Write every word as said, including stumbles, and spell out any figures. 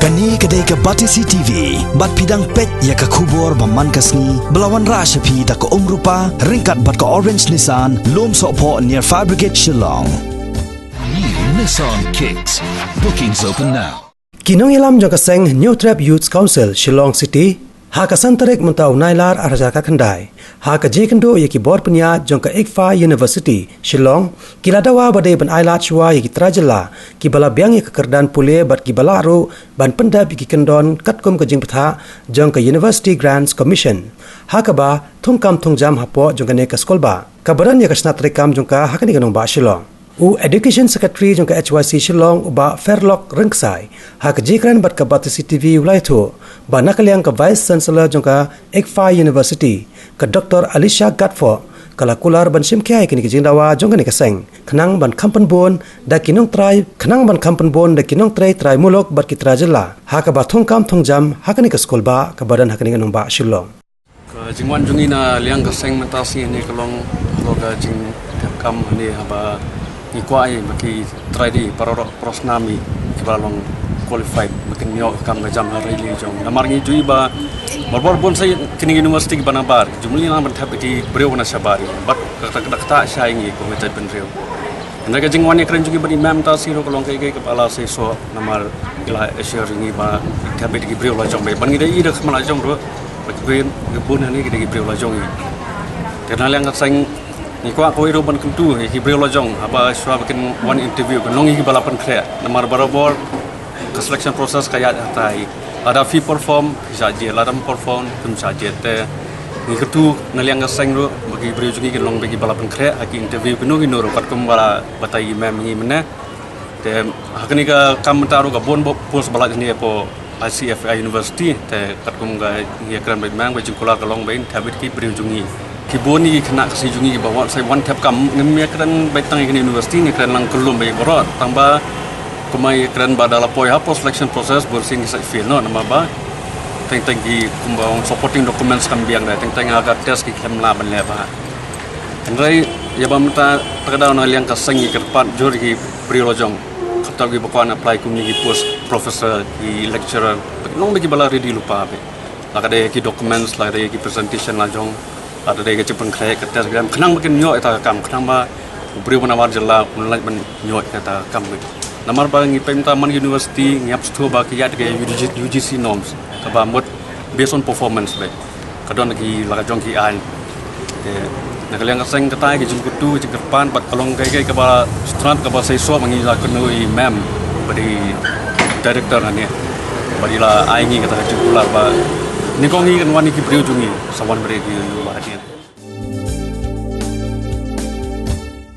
Kane ka dei ka Batesi T V, bad phi dang peit ïa ka khubor ba man ka sngi, ba la wanrah sha phi da ka Umrupa, ryngkat bad ka Orange Nissan, Lumsohphoh near Fire Brigade, Shillong. New Nissan Kicks. Bookings open now. Ki nongïalam jong ka seng Hynñiewtrep Youth Council Shillong City, ha ka san tarik mynta u Nailar ar hajar khatkhyndai, ha ka jingïakynduh ïa ki bor pynïaid jong ka ICFAI University Shillong, ki la dawa ba dei ban ailad shuwa ïa ki trai jylla kiba la biang ïa ka kyrdan pule bad kiba lah ruh ban pyndep ïa ki kyndon katkum ka jingbthah jong ka University Grants Commission, ha kaba thungkam thungjam hapoh jong kane ka skulbah, kaba don ïa ka shnat treikam jong ka ha kane ka nongbah Shillong. U Education Secretary jong ka H Y C Shillong, u Bah Fairlock Rynksai, ha ka jingkren bad ka Batesi T V u la ïathuh ba na ka liang ka Vice Chancellor jong ka ICFAI University, ka Doctor Alicia Gatfoh, ka la kular ban shim khia ïa kane ka jingdawa jong kane ka seng, khnang ban kham pynbun da ki nongtrai, khnang ban kham pynbun da ki nongtrei trai muluk bad ki trai jylla, ha kaba thungkam thungjam ha kane ka skulbah kaba don ha kane ka nongbah Shillong. Ka jingwan jong ngi na liang ka seng mynta sngi ne ka long halor ka jingthep kam ne haba ngi kwah ïa ba ki trai dei para rok para snam ïa kiba long qualified ba kin ïoh kam ka jam ha ri jong. Namar ngi ju ïohi ba barabor bun sa kine university kiba nabar ju mih lang ban thep ïa ki briew na shabar bad kata kata kata shai ngi kum ka jaitbynriew. Hynrei ka jingwan ïakren jong ngi bad i mem ta siro ka long kaei kaei kaba la seisoh namar ki la assure ïa ngi ba thep ïa ki briew la jong ba ban ngi dei i da khmat la jong ruh ba ki briew ki bun hangne ki dei ki briew la jong i. Te na liang ka seng ngi kwah kawei ruh ban kyntu ïa ki briew la jong haba shuwa ba kin wan interview kan long ïa kiba la pynkhreh namar barabor ka selection process ka ïaid hatai. Lada phi perform phi shah jied, lada ym perform phim shah jied. Te ngi kyntu na liang ka seng ruh ba ki briew jong ngi kin long ba kiba la pynkhreh ha ki interview kino kino ruh katkum ba la batai i mem ngi mynne. Te ha kane ka kam mynta ruh ka bun ba post ba la jani hapoh I C F I University te katkum ka ngi ïakren bad i mem ba jingkular ka long ba in thep ïa ki briew jong ngi. Ki bun ïa ki khynnah ka sngi jong ngi ba wan sa wan thep kam ngim ïakren beit tang ïa kane university ngi kren lang kyllum beit baroh tang ba kumba ngi kren ba da la poi hapoh selection process bun sien ngi sa fail noh namar ba teng teng ki kumba ong supporting documents kam biang da teng teng ha ka test ki khlem lah ban leh ba. Hynrei ïa ba mynta ta ka daw na liang ka seng ngi kyrpad jur ki briew la jong kata ki ba kwah apply kum ki post professor ki lecturer long ba ki ba la ready lypa beit. La ka dei ki documents la ka dei ki presentation la jong. Lada dei ka jingpynkhreh ka test exam khnang ba kin ïoh ïa ta ka kam khnang ba u briew ba na bar jylla un lait ban ïoh ïa ta ka kam. Namar ba ngi peit mynta man university ngi ap shuh ba ki ïaid ka U G C norms kaba mut based on performance beit. Ka don ki la ka jong ki aiñ. Te na ka liang ka seng kata ki jingkyntu ki jingkyrpad bad ka long kaei kaei kaba strat kaba seisoh ba ngi la kynnoh i mem ba dei director hangne ba dei la ai ngi kata ka jingkular ba nyngkong ngi kan wan ïa ki briew jong ngi sa wan ba dei ki ïa ba hadien.